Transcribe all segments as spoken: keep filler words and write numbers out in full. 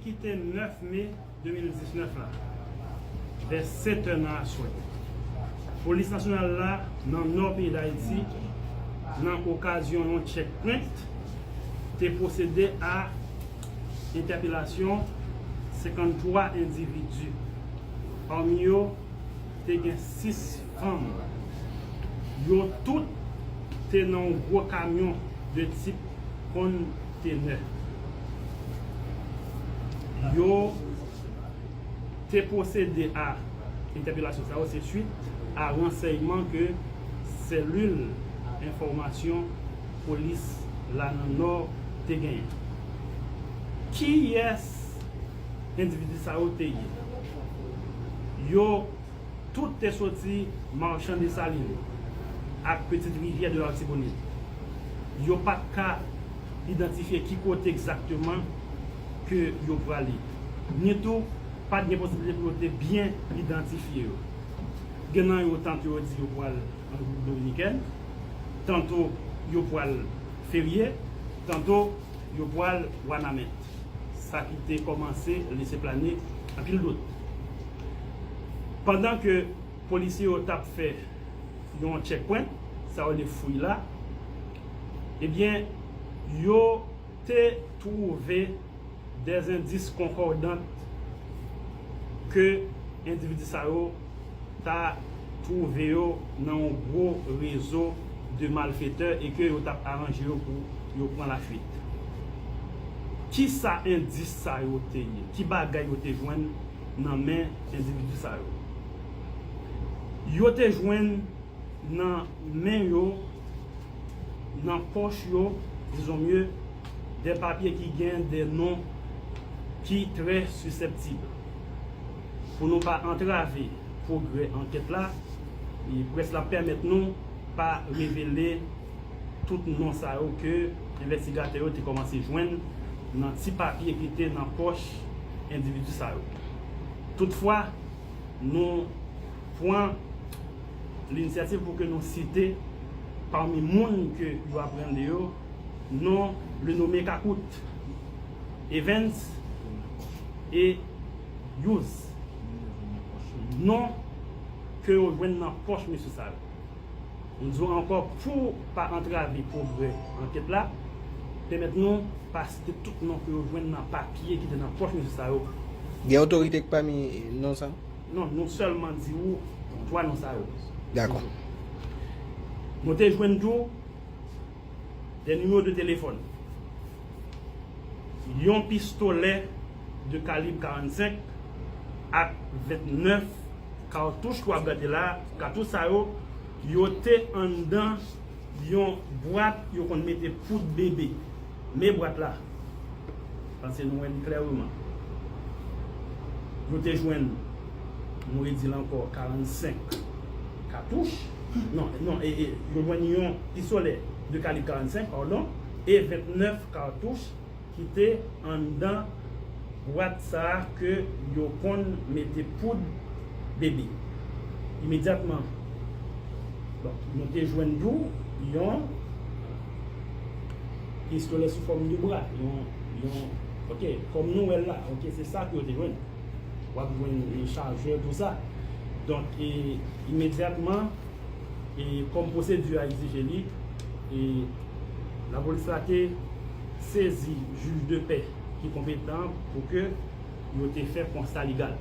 Ki te nèf me de mil diznèf la, vè sèt è nan aswè, Polis Nasyonal la nan Nò peyi Dayiti, nan okazyon yon checkpoint, te pwosede a entèpelasyon senkanntwa endividi. Pami yo, te gen sis fanm. Yo tout te nan yon gwo kamyon de tip kontenè. Yo te pwosede a entèpelasyon sa yo se swit a ransèyman ke selil enfòmasyon polis la nan Nò te genyen. Kiyès endividi sa yo te ye? Yo tout te soti Machan Desalin ak Petite Rivière de l'Artibonite. Yo pa t ka idantifye ki kote egzakteman ke yo prale. Ni tou, pa t gen posiblite pou yo te byen idantifye yo. Gen nan yo, tanto yo di yo pral an Repiblik Dominikèn, tanto yo pral Ferye, tanto yo pral Wanament. Sa ki te kòmanse lese plane anpil dout. Pandan ke polisye yo t ap fè yon checkpoint, sa yo rele fouy la, ebyen, yo te twouve des indices concordants ke endividi sa yo ta twouve yo nan yon gwo rezo de malfetè e ke yo t ap aranje yo pou yo pran lafwit. Kisa endis sa yo te ye? Ki bagay yo te jwenn nan men endividi sa yo? Yo te jwenn nan men yo, nan pòch yo, dizon mye, de papye ki gen de non ki trè siseptib. Pou nou pa antrave pwogrè ankèt la, e près la pèmèt nou pa revele tout non sa yo ke envestigatè yo te kòmanse jwenn nan ti papye ki te nan pòch endividi sa yo. Toutfwa, nou pran linisyativ pou ke nou site pami moun ke yo aprann de yo, non le nome Kakout, Evens e Youz. Non ke yo jwenn nan pòch mesye sa yo. M di w ankò, pou pa antrave pwogrè ankèt la, pèmèt nou pa site tout non ke yo jwenn nan papye ki te nan pòch mesye sa yo. Gen otorite k pami non sa? Non, nou sèlman di w twa non sa yo. Dakò. Nou te jwenn tou de nimewo de telefòn, yon pistolè de kalib karannsenk ak ventnèf katouch ke w ap gade la. Katouch sa yo, yo te anndan yon bwat yo konn mete poud bebe. Men bwat la. Paske nou wè li klèreman. Yo te jwenn, nou redi l ankò, karannsenk katouch. Non, non, e, e, yo jwenn yon pistolè de kalib karannsenk, padon, e ventnèf katouch ki te anndan bwat sa a ke yo konn mete poud bebe. Imedyatman, bon, nou te jwenn tou yon pistolè sou fòm de bra, yon, yon, ok, kòm nou wè l la, ok, se sa ke yo te jwenn. W ap jwenn yon chajè, tou sa. Donk, e, imedyatman, e, kòm pwosedi a egzije li, e, lapolis la te sezi jij de pè ki konpetan pou ke yo te fè konsta legal.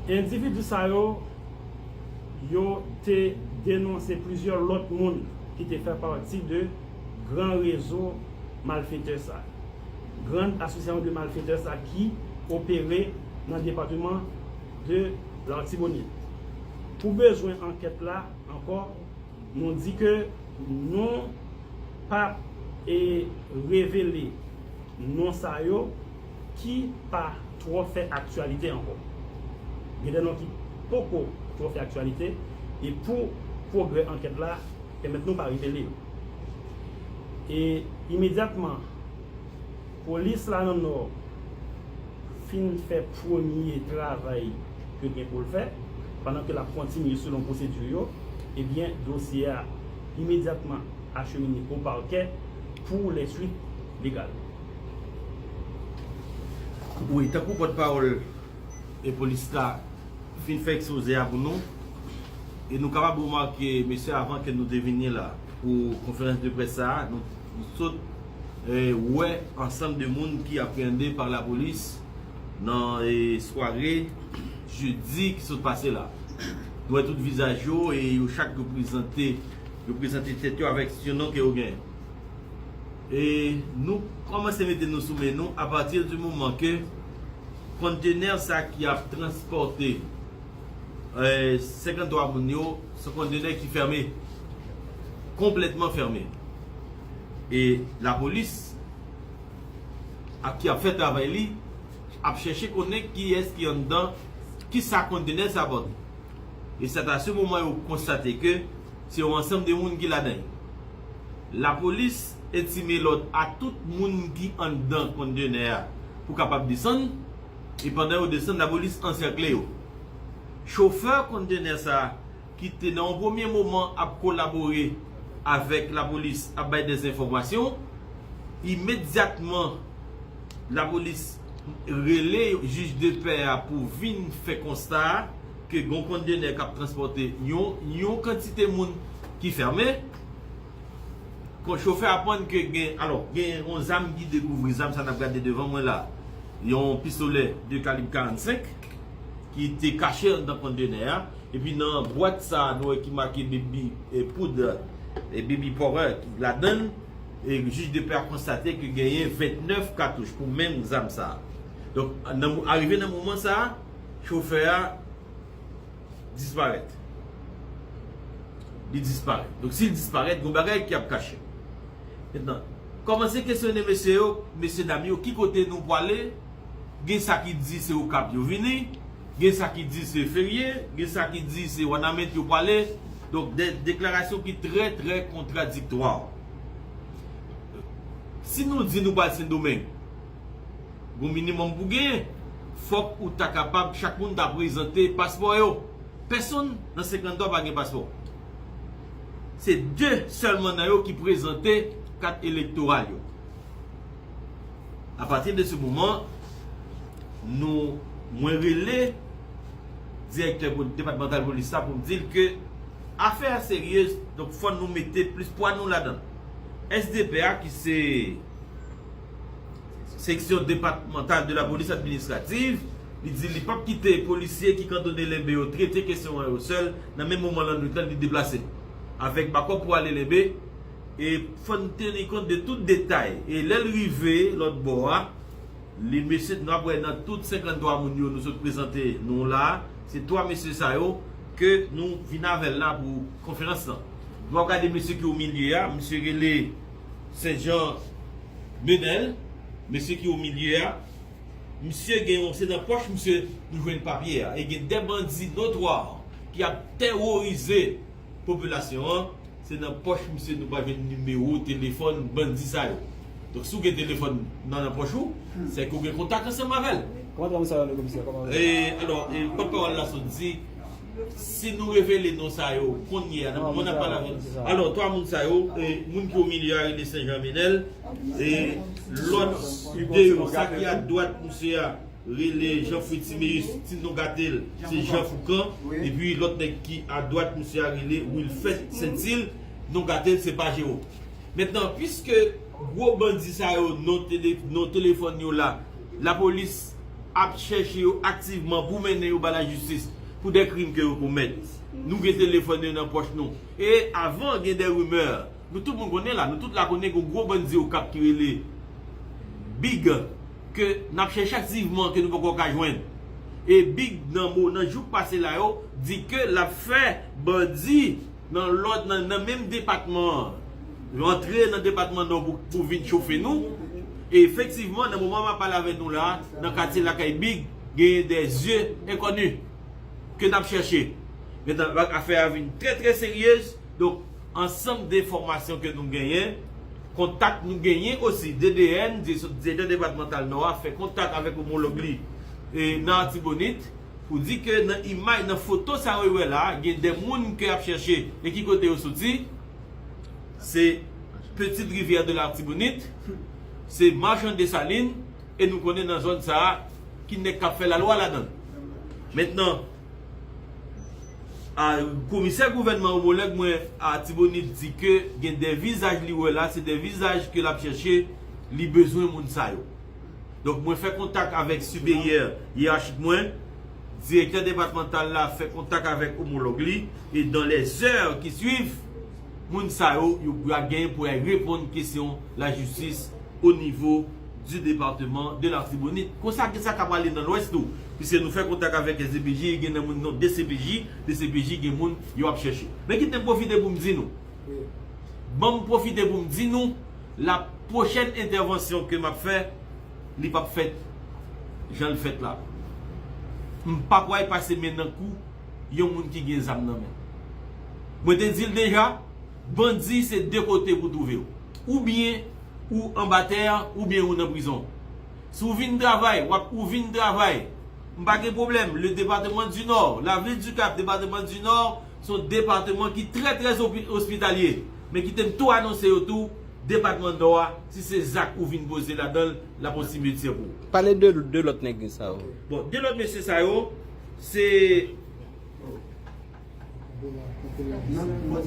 Endividi sa yo, yo te denonse plizyè lòt moun ki te fè pati de gran rezo malfetè sa, gran asosyasyon de malfetè sa ki opere nan depatman de Latibonit. Pou bezwen ankèt la ankò, nou di ke nou p ap, e, revele non sa yo ki pa twò fè aktyalite ankò. Gen de non ki poko twò fè aktyalite, e pou pwogrè ankèt la pèmèt nou pa revele yo. E imedyatman, polis la nan Nò fin fè premye travay ke l gen pou l fè, pandan ke l ap kontinye selon pwosedi yo, ebyen, dosye a imedyatman achemine o pakè pou les suites légales. Wi, tankou pòtpawòl e polis la fin fè ekspoze a pou nou, e nou kapab remake, mesye, avan ke nou te vini la pou konferans de près sa a, nou, nou sot, eh, wè ansanm de moun ki apreyande pa lapolis nan, eh, sware jedi ki sot pase la. Nou wè tout vizaj yo e yo chak yo prezante, yo prezante tèt yo avèk sirnon ke yo genyen. E nou kòmanse mete nou sou men nou apati di moman ke kontenè sa ki ap transpòte, eh, senkanntwa moun yo, se kontenè ki fèmen, konplètman fèmen. E lapolis ap, ki ap fè travay li, ap chèche konnen kiyès ki anndan, kisa kontenè sa pote. E se ta se moman yo konstate ke se yon ansanm de moun ki ladan l. Lapolis entime lòd a tout moun ki anndan kontenè a pou kapab desann, e pandan yo desann, lapolis ansèkle yo. Chofè kontenè sa a, ki te nan yon premye moman ap kolabore avèk lapolis, ap bay dèzenfòmasyon, imedyatman lapolis rele jij de pè a pou vin fè konsta a ke gon kontenè k ap transpòte yon, yon kantite moun ki fèmen. Kon chofè aprann ke gen, alò, gen yon zam ki dekouvri, zam sa n ap gade devan mwen la, yon pistolè de kalib karannsenk ki te kache anndan kontenè a. Epi nan bwat sa a, nou wè ki make baby, eh, poud, eh, baby powder ki ladan l. E jij de pè a konstate ke genyen vennèf katouch pou menm zam sa a. Donk, nan mo-, arive nan moman sa a, chofè a disparèt. Li disparèt. Donk, si l disparèt, gon bagay ki ap kache. Mentnan, kòmanse kesyone mesye yo, mesye dam yo, ki kote nou pwale? Gen sa ki di se Okap yo vini, gen sa ki di se ferye, gen sa ki di se Wanament yo pwale. Donk, de deklarasyon ki trè, trè kontradiktwa. Si nou di nou pral Sendomeng, gon minimòm pou genyen. Fòk ou ta kapab, chak moun ta prezante paspò yo. Pèsonn nan senkanntwa pa gen paspò. Se de sèlman nan yo ki prezante kat elektoral yo. Apati de se moman, nou, mwen rele direktè pol-, depatmantal polis la pou m di l ke afè a serye, donk fò nou mete plis pwa nou ladan. S D P A, ki se Seksyon Depatmantal de la Polis Administrative, li di li p ap kite polisye ki kantone Lenbe yo trete kesyon an yo sèl, nan menm moman lannwit lan li deplase avèk bakòp pou ale Lenbe. E fò n teni kont de tout detay. E lè l rive lòt bò a, li, mesye, n ap wè nan tout senkanntwa moun yo nou sot prezante nou la, se twa mesye sa yo ke nou vin avè l la pou konferans lan. Nou ap gade mesye ki o milye a, misye rele Sen Jan Menèl, mesye ki o milye a, misye gen yon, se nan pòch misye nou jwenn papye a. E gen de bandi notwa ki ap tèworize popilasyon an, se nan pòch misye nou pa jwenn nimewo telefòn bandi sa yo. Donk, si w gen telefòn nan, nan pòch ou, se ke w gen kontak ansanm avè l. Kòman twa moun sa yo rele, komisè? Kòman? E, alò, e, pòtpawòl la sot di, si nou revele non sa yo kounye a, nan moman n ap pale avè l. Alò, twa moun sa yo, e, moun ki o milye a rele Sen Jan Menèl, e lòt de yo, sa ki adwat misye a, rele Jean Fritz Timéus, si nou gade l, se Jean Foucan, epi lòt nèg ki adwat misye a rele Wilfred Saintil, nou gade l, se pa Jero. Mentnan, piske gwo bandi sa yo, non tele-, non telefòn yo la, lapolis ap chèche yo aktivman pou mennen yo ba lajistis pou de krim ke yo komèt. Nou gen telefòn yo nan pòch nou. E avan, gen de rimè. Nou tout moun konnen la, nou tout la konnen gen yon gwo bandi Okap ki rele Big, ke n ap chèche aktivman, ke nou poko ka jwenn. E Big, nan mo, nan jou k pase la yo, di ke l ap fè bandi nan lòt, nan, nan menm depatman an, rantre nan depatman Nò pou, pou vin chofe nou. E efektivman, nan moman m ap pale avè nou la, nan katye lakay Big, genyen de zye enkoni ke n ap chèche. Mentnan, afè a vin trè, trè seryez. Donk, ansanm de enfòmasyon ke nou genyen, kontak nou genyen osi, D D N, Direksyon, Direktè Depatmantal Nò a, fè kontak avèk omològ li, e, nan Latibonit, pou di ke nan imaj, nan foto sa yo wè la, gen de moun ke y ap chèche. E ki kote yo soti? Se Petite Rivière de l'Artibonite, se Marchand Dessalines, E nou konnen nan zòn sa a, ki nèg k ap fè lalwa ladan l. Mentnan, a, komisè gouvènman omològ mwen Atibonit di ke gen de vizaj li wè la, se de vizaj ke l ap chèche, li bezwen moun sa yo. Donk, mwen fè kontak avèk siperyè yerachi mwen, direktè depatmantal la fè kontak avèk omològ li, e dans les heures qui suivent, moun sa yo, yo va gen pou y al reponn kesyon lajistis o nivo du département de l'Artibonite. Konsa, gen sa k ap prale nan Lwès tou. Piske nou fè kontak avèk S D P J, gen nan moun nan D C P J, D C P J gen moun yo ap chèche. Men kite m pwofite pou m di nou. Ban m pwofite pou m di nou, la pwochèn entèvansyon ke m ap fè, li p ap fèt jan l fèt la. M p ap pral pase men nan kou yon moun ki gen zam nan men. Mwen te di l deja, bandi se de kote pou w twouve w. Oubyen ou anba tè, oubyen ou nan prizon. Si w vin travay, w ap, ou vin travay, m pa gen pwoblèm. Le département du Nord, la ville du Cap, département du Nord, se yon depatman ki trè, trè opi-, ospitalye. Men kite m tou anonse yo tou, depatman Nò a, si se zak ou vin poze ladan l, l ap yon simetyè pou ou. Pale de, de lòt nèg sa yo. Bon, de lòt mesye sa yo, se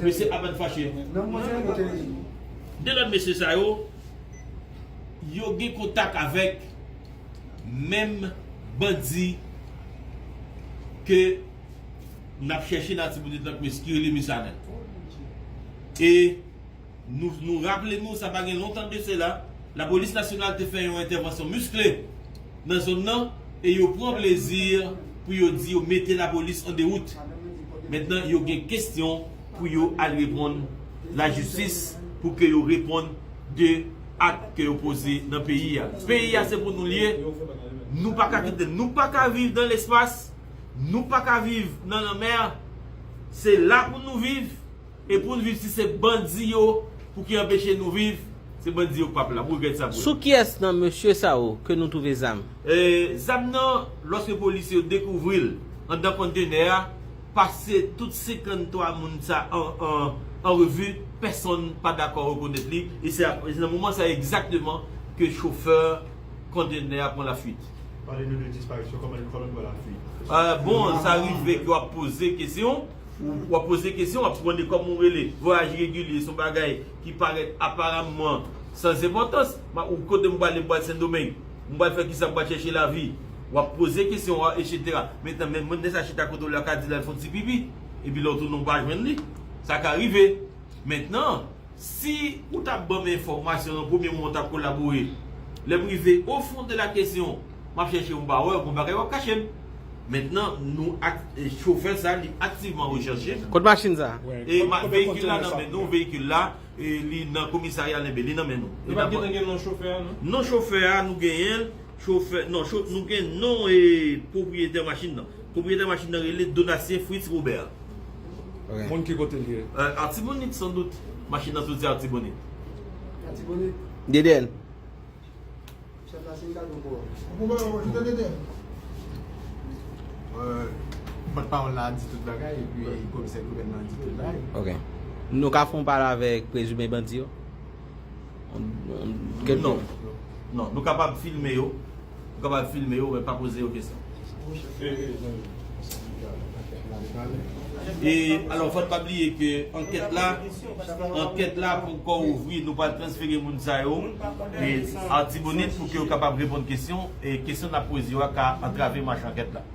Mesye Aban fache. De lòt mesye sa yo, yo gen kontak avèk menm bandi ke n ap chèche nan Atibonit la, mesye ki rele Misanèl. E Nou, nou raple nou, sa pa gen lontan de sela, Lapolis Nasyonal te fè yon entèvansyon miskle nan zòn nan, e yo pran plezi pou yo di yo mete lapolis an dewout. Mentnan, yo gen kesyon pou yo al reponn lajistis, pou ke yo reponn de ak ke yo poze nan peyi a. Peyi a se pou nou l ye, nou pa ka kite l. Nou pa ka viv nan lespas, nou pa ka viv nan lanmè. Se la pou nou viv. E pou n viv, si se bandi yo pou ki anpeche nou viv, se bandi yo k p ap la. M regrèt sa pou yo. Sou kiyès nan mesye sa yo ke nou twouve zam? E, zam nan, lòske polis yo dekouvri l anndan kontenè a, pase tout senkanntwa moun sa an, an, an revi, pèsonn pa dakò rekonèt li. E se a, se nan moman sa egzakteman ke chofè kontenè a pran lafuit. Pale nou de disparisyon, kòman, kòman l pran lafuit? E, bon, sa rive ke w ap poze kesyon. Ou, w ap poze kesyon, w ap mande kòman w rele. Vwayaj regilye se yon bagay ki parèt aparamman san enpòtans. Ma, ou kote m prale, m pral Sendomeng. M pral fè kisa, m pral chèche lavi. W ap poze kesyon an, etsetera. Mentnan, men moun sa chita kote w la ka di l al fè yon ti pipi. Epi lè w tounen, w pa jwenn li. Sa ka rive. Mentnan, si ou t ap ban m enfòmasyon nan premye moman, w t ap kolabore. Lè m rive o fon de la kesyon, m ap chèche w, m pa wè w, gon bagay w ap kache m. Mentnan, nou ak, e, chofè sa, li aktivman rechèche. Kot machin sa? E ma-, veyikil la nan men nou, veyikil la, e, li nan komisarya Lenbe, li nan men nou. Nou pa t gentan gen non chofè a, non? Non chofè a, nou genyen l. Chofè, non, cho-, nou gen non e pwopriyetè machin nan. Pwopriyetè machin nan rele Donatien Fritz Robert. Ok. Moun ki kote l ye? E, Artibonit, sandout. Machin nan soti Artibonit. Artibonit. D D N. Chèf la, se yon kado pou ou. Pou mwen, mwen, mwen, mwen, mwen. E, pòtpawòl la di tout bagay, epi komisè gouvènman di tout bagay. Ok. Nou ka fè yon pale avèk prezime bandi yo? Non. Non, nou kapab filme yo. Nou kapab filme yo, men pa poze yo kesyon. E, alò, fòt pa bliye ke ankèt la, ankèt la poko ouvri, nou pral transfere moun sa yo, e, Artibonit pou ke yo kapab reponn kesyon, e kesyon n ap poze yo a ka antrave mach ankèt la.